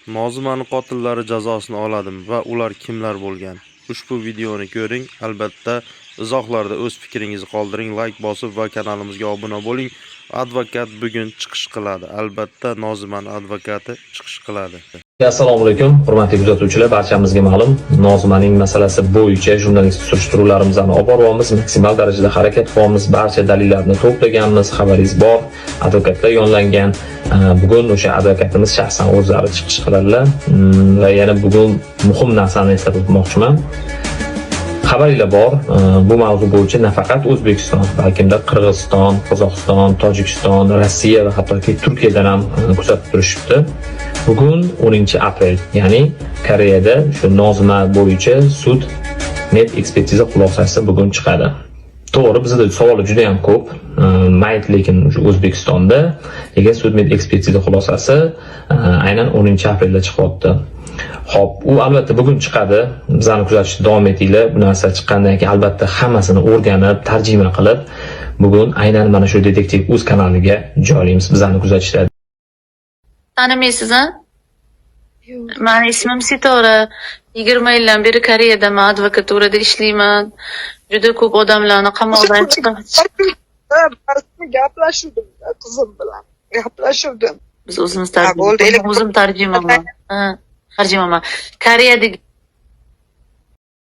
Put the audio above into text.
Nozimani qotillari jazosini oladimi va ular kimlar bo'lgan? Ushbu videoni ko'ring, albatta izohlarda o'z fikringizni qoldiring, layk bosib va kanalimizga obuna bo'ling. Advokat bugun chiqish qiladi. Albatta Nozimani advokati chiqish qiladi. Assalomu alaykum, hurmatli kuzatuvchilar. Barchamizga ma'lum, Nozimaning masalasi bo'yicha jurnalist surishtiruvlarimizni olib boryapmiz, maksimal darajada harakat qilyapmiz, barcha dalillarni to'plaganmiz, xabaringiz bor, advokatlar yonlangan. Bugun o'sha advokatimiz shaxsan o'zlari chiqish qiladilar. Va yana bugun muhim narsani eslatib o'tmoqchiman. Xabaringlar bor, bu mavzu bo'yicha nafaqat O'zbekiston, balkimda Qirg'iziston, Qozog'iston, Tojikiston, Rossiya va hattoki Turkiyadan ham kuzatib turishibdi. Bugun 10 aprel, ya'ni Koreyada shu Nozima bo'yicha sud med ekspertiza xulosasi bugun chiqadi. To'g'ri, bizda savollar juda ham ko'p. Mayit lekin o'sha O'zbekistonda, lekin sud med ekspertiza xulosasi aynan 10 aprelda chiqyapti. Xo'p, u albatta bugun chiqadi. Bizani kuzatishda davom etinglar. Bu narsa chiqqandan keyin albatta hammasini o'rganib, tarjima qilib, bugun aynan mana shu Detektiv Uz kanaliga joylaymiz. Bizani kuzatishda Tanimaysiz, a? Yo'q. Mani ismim Sitora. 20 yildan beri Koreyadaman, advokaturada ishlayman. Juda ko'p odamlarni qamoqdan chiqib Rasmiy gaplashuvdim qizim bilan. Gaplashuvdim. Biz o'zimiz Ha, bo'ldi. tarjima, o'zim tarjimonman. Ha, tarjimonman. Koreyadagi